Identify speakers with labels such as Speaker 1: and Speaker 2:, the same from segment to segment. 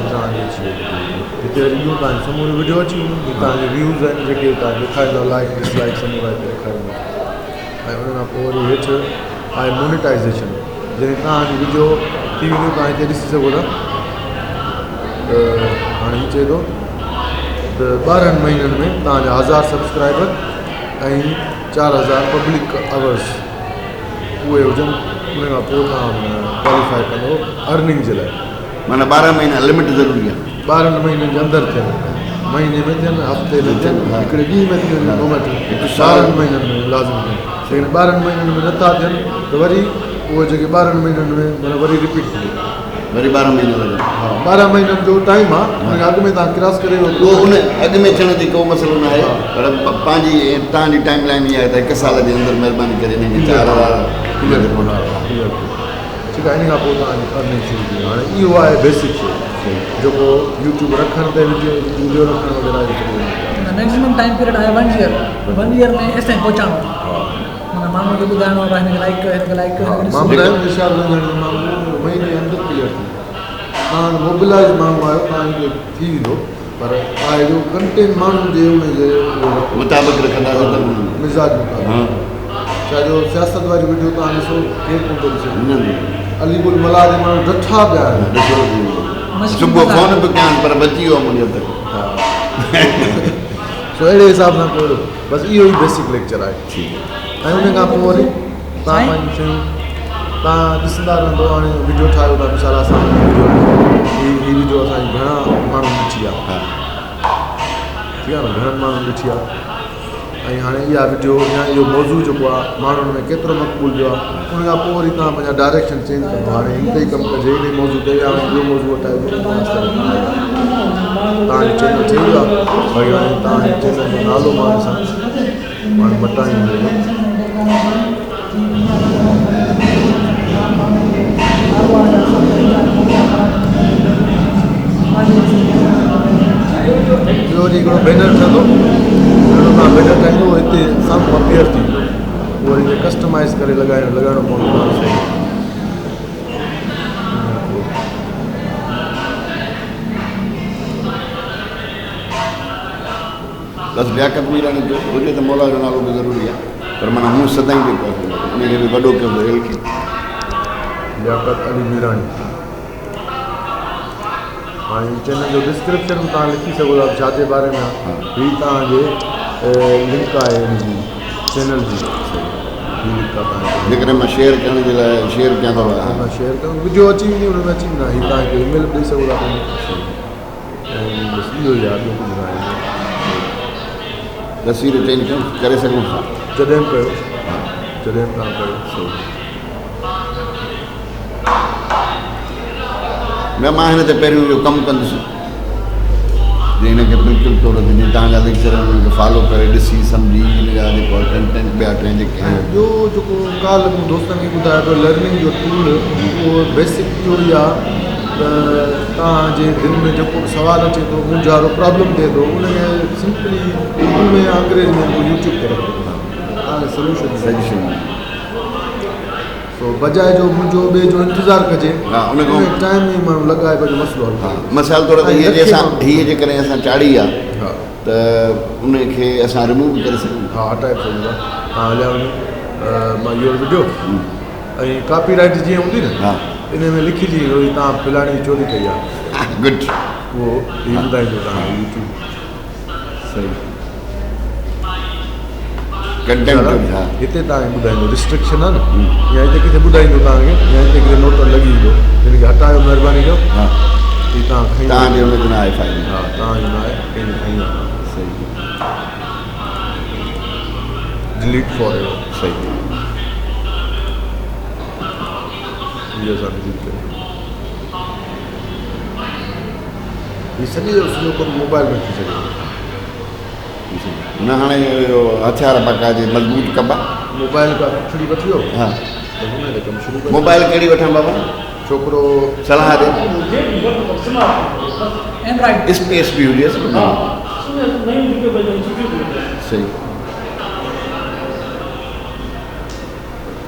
Speaker 1: هي توهان جي اچي ويو هتي وري ٻيون توهان جون سموريون وڊيو اچي وينديون هي توهان جي ويوز آهن جيڪي توهان ڏيکاريندو لائڪ ڊس لائڪ سمورا هتي ڏيکاريندو ۽ ان کان پوء وري هيٺ آهي مونيٽائزيشن جڏهن توهان جي وڊيو ٿي ويندي توهان هتي ڏسي سگهو ٿا ته هاڻي هي چئي ٿو ته 12 مهينن ۾ توهان جا 1000 سبسڪرائبر ۽ 4000 پبلڪ آورس اهي هجن ان کان پوء توهان ڪواليفائي ڪندو ارننگ جي لاء.
Speaker 2: معنيٰ 12 مهينا لمٽ ضروري آهي.
Speaker 1: 12 مهينن جي اندر ٿين، مهيني ۾ ٿين، هفتي ۾ ٿين، هڪڙي ڏينهن ۾ ٿي وڃن نو ميٽر، 12 مهينن ۾ لازمي ٿين. جيڪڏهن 12 مهينن ۾ نٿا ٿين ته وري اهي جيڪي 12 مهينن ۾ معنيٰ وري رپيٽ ٿي ويندو.
Speaker 2: وري 12 مهينا لڳن.
Speaker 1: ها 12 مهينن جو ٽائيم آهي ان کان اڳ ۾ توهان ڪراس ڪري ويو.
Speaker 2: اهو ان اڳ ۾ ٿيڻ جي ڪو مسئلو نه آهي پر پنهنجي توهان جي ٽائيم لائين اها آهي ته هڪ سال جي اندر مهرباني ڪري انهن کي 4000
Speaker 1: ڪليئر ڪليئر ٺيڪ آهي ان کان پوء توهان جي ارننگ شروع ٿي هاڻي اهو آهي بيسڪ شي جيڪو يوٽيوب رکڻ تي وڊيو وڊيو رکڻ وغيره جو سڄو
Speaker 3: ميڪسيمم ٽائيم پيريڊ آهي 1 ييئر 1 ييئر ۾ ايستائين پهچائڻو معنيٰ ماڻهن کي ٻڌائڻو آهي هن کي لائيڪ ڪيو هن کي لائيڪ ڪيو هن کي ڏسو.
Speaker 1: مان ٻڌايو ارشاد رنجاڻي مان مهيني جي اندر ڪليئر ٿي توهان موبلائز ماڻهو آهيو توهان کي ٿي ويندو پر آهي جو ڪنٽينٽ ماڻهن جي ان جي
Speaker 2: مطابق رکنداسين ته
Speaker 1: مزاج مطابق ڇا جو سياست واري وڊيو توهان ڏسو ڪير ڪونه ٿو ڏسي علي گل ملاح جي ماڻهو ڊٺا پيا آهن
Speaker 2: صبح فون به ڪيان پر بچي ويو منهنجو ته
Speaker 1: سو اهڙي حساب سان ڪو بس اهو ئي بيسڪ ليڪچر آهي ۽ ان کان پوء وري تان پنهنجون شيون تان ڏسندا رهندو هاڻي وڊيو ٺاهيو ٿا مثال اسان وڊيو هي هي وڊيو اسان جي گهڻا ماڻهن ڏٺي آهي ٺيڪ آهي نه گهڻن ماڻهن ڏٺي آهي ۽ هاڻي اها وڊيو يا اهو موضوع جيڪو آهي ماڻهن ۾ ڪيترو مقبول ويو آهي ان کان پوء وري تان پنهنجا ڊائريڪشن چينج ڪندو هاڻي هن تي ئي ڪم ڪجي هن موضوع تي يا ٻيو موضوع هٽائجي تان جو چينل ٺهي ويو آهي ڀئي هاڻي تان جي چينل جو نالو مان ڏسان هاڻي مٽائيندو. ٻيو وري هڪڙو بينر ٺهندو اهڙو توهان بينر ٺاهيندو هتي سامهون اپيئر ٿي ويندو اهو وري ڪسٽمائز ڪري لڳائڻو لڳائڻو پوندو
Speaker 2: بس لياقت ميراڻي جو هجي ته مولا جو نالو به ضروري آهي پر معنيٰ هون سدائين جيڪو آهي ان کي به وڏو ڪيو ايل کي.
Speaker 1: لياقت علي ميراڻي هاڻي هي چينل جو ڊسڪرپشن به توهان لکي سگهو ٿا ڇا جي باري ۾ آهي هي توهان جي لنڪ آهي ان جي چينل جي هي لنڪ آهي توهان جي
Speaker 2: جيڪڏهن مان شيئر ڪرڻ جي لاء شيئر ڪيان ٿو
Speaker 1: ها شيئر ڪيو وڊيو اچي ويندي ان ۾ اچي ويندا هي توهان کي اي ميل به ڏئي سگهو ٿا پنهنجي ۽ بس اهو ئي آهي ٻيو ڪجهه ناهي.
Speaker 2: تصوير چينج ڪري سگهون ٿا.
Speaker 1: جڏهن به ڪيو جڏهن به توهان ڪيو صحيح.
Speaker 2: نه مان هن تي پهريون اهو ڪم ڪندس جي هن کي بلڪل طور تي جي توهان جا ليڪچر آهن انهن کي فالو ڪري ڏسي سمجهي هن جا جيڪو ڪنٽينٽ ٻيا ٽي جيڪي آهن.
Speaker 1: ٻيو جيڪو ڪالهه مون دوستن کي ٻڌايو ته لرننگ جو ٽول اهو بيسڪ اهو ئي آهي ته توهان جي دل ۾ جيڪو به سوال اچي ٿو مونجهارو پرابلم ٿئي ٿو ان کي سمپلي اردو ۾ يا انگريزي ۾ رڳو يوٽيوب تي رکو توهان کي سوليوشن
Speaker 2: سجيشن
Speaker 1: سو بجاء جو منهنجو ٻئي جو انتظار ڪجي
Speaker 2: ها ان کان
Speaker 1: ٽائيم ئي ماڻهو لڳائي پنهنجو مسئلو حل ڪري
Speaker 2: مثال طور تي هيء جي اسان هيء جيڪڏهن اسان چاڙهي آ ته ان کي اسان ريموو به ڪري سگهون
Speaker 1: ها هٽائي به سگهون ٿا توهان هليا وڃو مان your video ۽ copy right جيئن هوندي نه
Speaker 2: ها
Speaker 1: ان ۾ لکجي ويندو هي توهان فلاڻي جي چوري ڪئي آ
Speaker 2: گڊ
Speaker 1: اهو هي ٻڌائيندو توهان کي يوٽيوب
Speaker 2: صحيح ڪنٽينٽ ها
Speaker 1: هتي توهان کي ٻڌائيندو ريسٽرڪشن آ نه يا هتي ڪٿي ٻڌائيندو توهان کي يا هتي ڪٿي نوٽ لڳي ايندو هن کي هٽايو مهرباني ڪيو
Speaker 2: ها
Speaker 1: هي توهان کڻي
Speaker 2: توهان جي ان جو نه آهي فائدو
Speaker 1: ها توهان جو نه آهي ڪنهن جو کڻي وڃو
Speaker 2: صحيح
Speaker 1: ڊليٽ فار ايور
Speaker 2: صحيح
Speaker 1: هي اسان ڊليٽ ڪيو هي سڄي جو سڄو ڪم موبائل ۾ ٿي سگهي
Speaker 2: ٿو نه هاڻي اهو هٿيار باقاعدي مضبوط ڪبا
Speaker 1: موبائل کا سٺڙي وٺي ويو
Speaker 2: ها
Speaker 1: ته هن تي ڪم شروع ڪري
Speaker 2: موبائل ڪهڙي وٺان بابا
Speaker 1: ڇوڪرو
Speaker 2: صلاح ڏي
Speaker 3: اينڊرائيڊ
Speaker 2: اسپيس به هجيس صحيح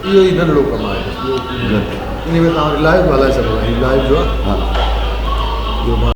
Speaker 1: اهو ئي ننڍڙو ڪم آهي بس ٻيو ڪجهه نه. انهي ۾ توهان وري لائيو به هلائي سگهو ٿا. هي لائيو جو آهي.
Speaker 2: ها.
Speaker 1: اهو مان.